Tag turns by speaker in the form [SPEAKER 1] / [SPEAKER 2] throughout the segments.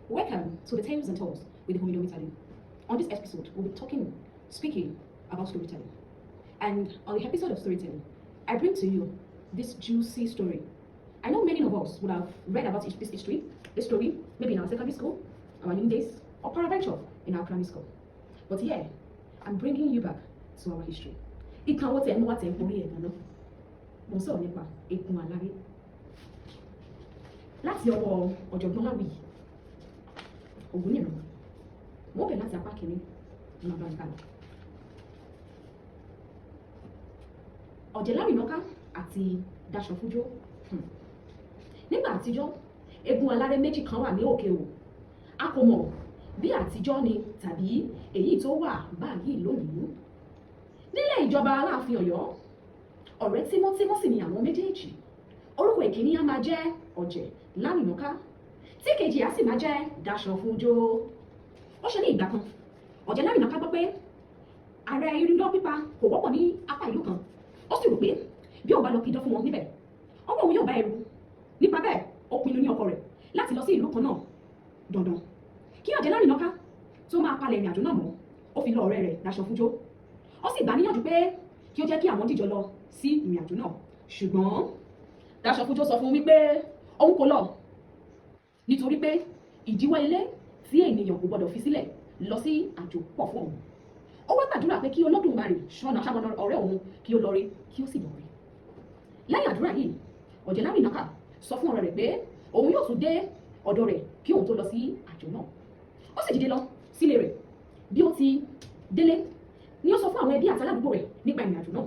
[SPEAKER 1] Welcome to the Tales and Talks with the Omidan Omitade. On this episode, we'll be speaking about storytelling. And on the episode of storytelling, I bring to you this juicy story. I know many of us would have read about this history, this story, maybe in our secondary school, our uni days, or peradventure in our primary school. But yeah, I'm bringing you back to our history. Ìtàn wo tẹ̀ ń wá tẹ̀ ń porí ẹ̀ gan-an? Mo ń sọ̀rọ̀ nípa Eégún Aláré. Láti ọwọ́ ọ̀jọ̀gbọ́n Láwìyí Ògúnníran, mo bẹ̀ láti apá kìíní ní máa bá ń kà lọ. Ọ̀jẹ̀lárìnàká àti Dáṣọfúnjó. Nígbà àtijọ́, eégún aláré méjì kan wà ní òkè o. A kò mọ̀ bí àtijọ́ ni tàbí èyí tó wà báyìí lónìí. Nílẹ̀ ìjọba Aláàfin Ọ̀yọ́, ọ̀rẹ́ tímọ́tímọ́ sì ni àwọn méjèèjì. Orúkọ ìkíní á máa jẹ́ Ọ̀jẹ̀lárìnàká, tí kejì á sì máa jẹ́ Dáṣọfúnjó. Ó ṣe ní ìgbà kan, Ọ̀jẹ̀lárìnàká gbọ́ pé ààrẹ irọ́ pípa kò wọ́pọ̀ ní apá ìlú kan. Ó sì rò pé bí òun bá lọ pidán fún wọn níbẹ̀, ọwọ́ òun yóò bá ẹrù. Nípa bẹ́ẹ̀, ó pinnu ní ọkọ rẹ̀ láti lọ sí ìlú kan náà dandan. Kí Ọ̀jẹ̀lárìnàká tó máa palẹ̀ ìrìn àjò náà mọ́, ó fi lọ ọ̀rẹ́ rẹ̀ Dáṣọfúnjó. Ó sì gbà níyànjú pé kí ó jẹ́ kí àwọn dìjọ lọ sí ìrìn àjò náà. Ṣùgbọ́n Dáṣọfúnjó sọ fún wípé òun kò lọ, nítorí pé ìdíwọ́ ilé tí ènìyàn kò gbọdọ̀ fi sílẹ̀ lọ sí àjò pọ̀ fún òun. Ó wá gbàdúrà pé kí Olódùmarè ṣọ́nà ṣamọ̀nà ọ̀rẹ́ òun kí ó lọ rí kí ó sì bọ̀ rí. Lẹ́yìn àdúrà yìí, Ọ̀jẹ̀lárìnàká sọ fún ọ̀rẹ́ rẹ̀ pé òun yóò tún dé ọ̀dọ̀ rẹ̀ kí òun tó lọ sí àjò náà. Ó sì dìde lọ sílé rẹ̀. Bí ó ti délé ni ó sọ fún àwọn ẹbí àti aládùúgbò rẹ̀ nípa ìrìn àjò náà.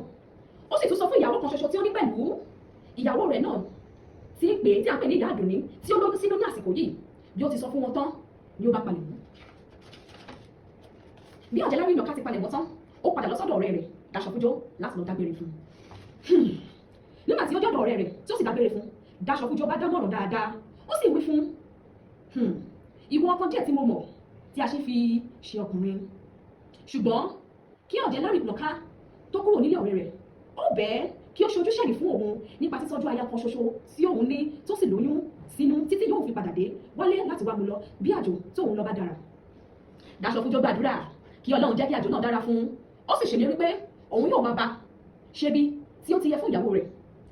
[SPEAKER 1] Ó sì tún sọ fún ìyàwó kan ṣoṣo tí ó ní pẹ̀lú ìyàwó rẹ̀ náà tí ń pè tí a ń pè ní Ìyá Àdùnní, tí ó lóyún sínú ní àsìkò yìí. Bí ó ti sọ fún wọn tán ni ó bá palẹ̀ mọ́. Bí Ọ̀jẹ̀lárìnàká ti palẹ̀ mọ́ tán, ó padà lọ sọ́dọ̀ ọ̀rẹ́ rẹ̀ Dáṣọfúnjó láti lọ dágbére fún un. Nígbà tí ó dọ́dọ̀ ọ̀rẹ́ rẹ̀ tí ó sì dágbére fún, Dáṣọfúnjó bá dámọ̀ràn dáadáa. Ó sì wí fún, "Ìwọ ọkàn díẹ̀ tí mo mọ̀ tí a ṣe fi ṣe ọkùnrin." Ṣùgbọ́n kí Ọ̀jẹ̀lárìnàká tó kúrò nílé ọ̀rẹ́ rẹ̀, ó bẹ́ẹ̀ kí ó ṣe ojúṣe fún òun nípa títọ́jú aya kan ṣoṣo tí òun ní tó sì lóyún sínú títí yóò fi padà dé wálé láti wá mú lọ bí àjò tóun lọ bá dára. Dáṣọfúnjó gbàdúrà kí Ọlọ́run jẹ́ kí àjò náà dára fún un. Ó sì ṣèlérí pé òun yóò máa bá ṣe bí tí ó ti yẹ fún ìyàwó rẹ̀.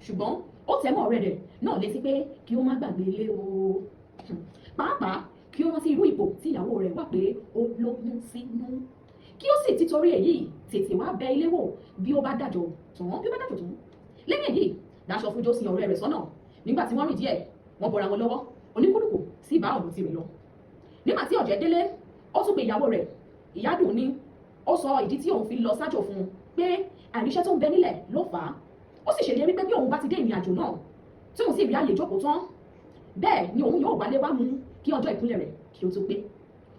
[SPEAKER 1] Ṣùgbọ́n ó tẹ̀ mọ́ ọ̀rẹ́ rẹ̀ náà létí pé kí ó má gbàgbé ilé o, pàápàá kí ó rántí irú ipò tí ìyàwó rẹ̀ wà pé ó lóyún sínú, kí ó sì títorí èyí tètè wá bẹ ilé wò bí ó bá dàjò tán bí ó bá dàjò tán. Lẹ́yìn èyí, Dáṣọfúnjó sin ọ̀rẹ́ rẹ̀ sọ́nà. Nígbà tí wọ́n rìn díẹ̀, wọ́n bọ́ra wọn lọ́wọ́, oníkúlùkù sì bá ọ̀nà tirẹ̀ lọ. Nígbà tí Ọ̀jẹ̀ délé, ó tún pe ìyàwó rẹ̀ Ìyá Àdùnní. Ó sọ ìdí tí òun fi lọ sájò fún un pé àìríṣẹ́ tó ń bẹ nílẹ̀ ló fà á. Ó sì ṣèlérí pé bí òun bá ti dé ìrìn àjò náà tí òun sì rí àyè jókòó tán, bẹ́ẹ̀ ni òun yóò wálé wá mú kí ọjọ́ ìkúnlẹ̀ rẹ̀ kí ó tó pé.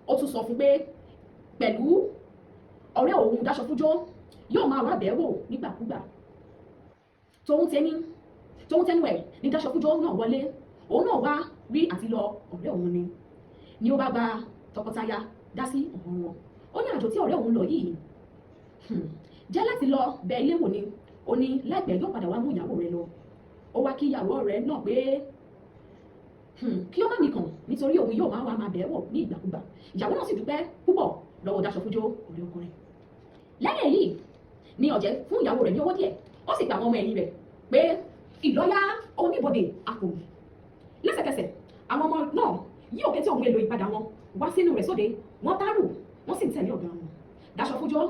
[SPEAKER 1] Ó tún sọ fún pé pẹ̀lú ọ̀rẹ́ òun Dáṣọfúnjó yóò máa wá bẹ̀ẹ́ wò nígbàkúgbà. Tóun tẹnu ẹ̀ ní Dáṣọfúnjó náà wọlé. Òun náà wá rí àti lọ ọ̀rẹ́ òun ni ó bá gba tọkọtaya dá sí ọ̀rọ̀ wọn. Ó ní àjò tí ọ̀rẹ́ òun lọ yìí jẹ́ láti lọ bẹ ilé wò ni. Ó ní láìpẹ́ yóò padà wá mú ìyàwó rẹ̀ lọ. Ó wá kí ìyàwó rẹ̀ náà pé kí ó má mikàn, nítorí òun yóò máa wá máa bẹ̀ẹ́ wò ní ìgbàkúgbà. Ìyàwó náà sì dúpẹ́ púpọ̀ lọ́wọ́ Dáṣọfúnjó ọ̀rẹ́ ọkọ rẹ̀. Lẹ́yìn èyí ni Ọ̀jẹ̀ fún ìyàwó rẹ̀ ní owó díẹ̀. Ó sì gba àwọn ọmọ ẹ̀yìn rẹ̀ pé ìlọ́yà oníbodè akòwì. Lẹ́sẹ̀kẹsẹ̀, àwọn ọmọ náà yí òkè tí ohun èlò ìpadà wọn wá sínú rẹ̀ sóde. Wọ́n tárù, wọ́n sì ń tẹ̀lé ọ̀gá wọn. Dáṣọfúnjó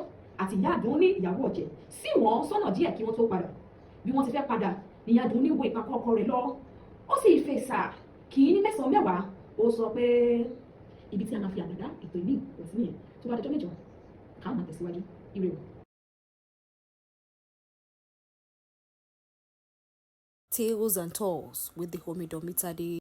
[SPEAKER 1] àti Ìyá Àdùnní ìyàwó Ọ̀jẹ̀ sì wọ́n sọ́nà díẹ̀ kí wọ́n tó padà. Bí wọ́n ti fẹ́ padà ní Ìyá Àdùnní wo ìpàkọ́ ọkọ rẹ̀ lọ. Ó sì fèsà kì í ní mẹ́sàn-án mẹ́wàá. Ó sọ pé ibi tí a máa fi àdàdá ètò ìmí kò sí nìyẹn. Tó bá dọjọ́ mẹ́jọ, ká máa tẹ̀síwájú. Ire o.
[SPEAKER 2] Tales and Talks with the Omidan Omitade.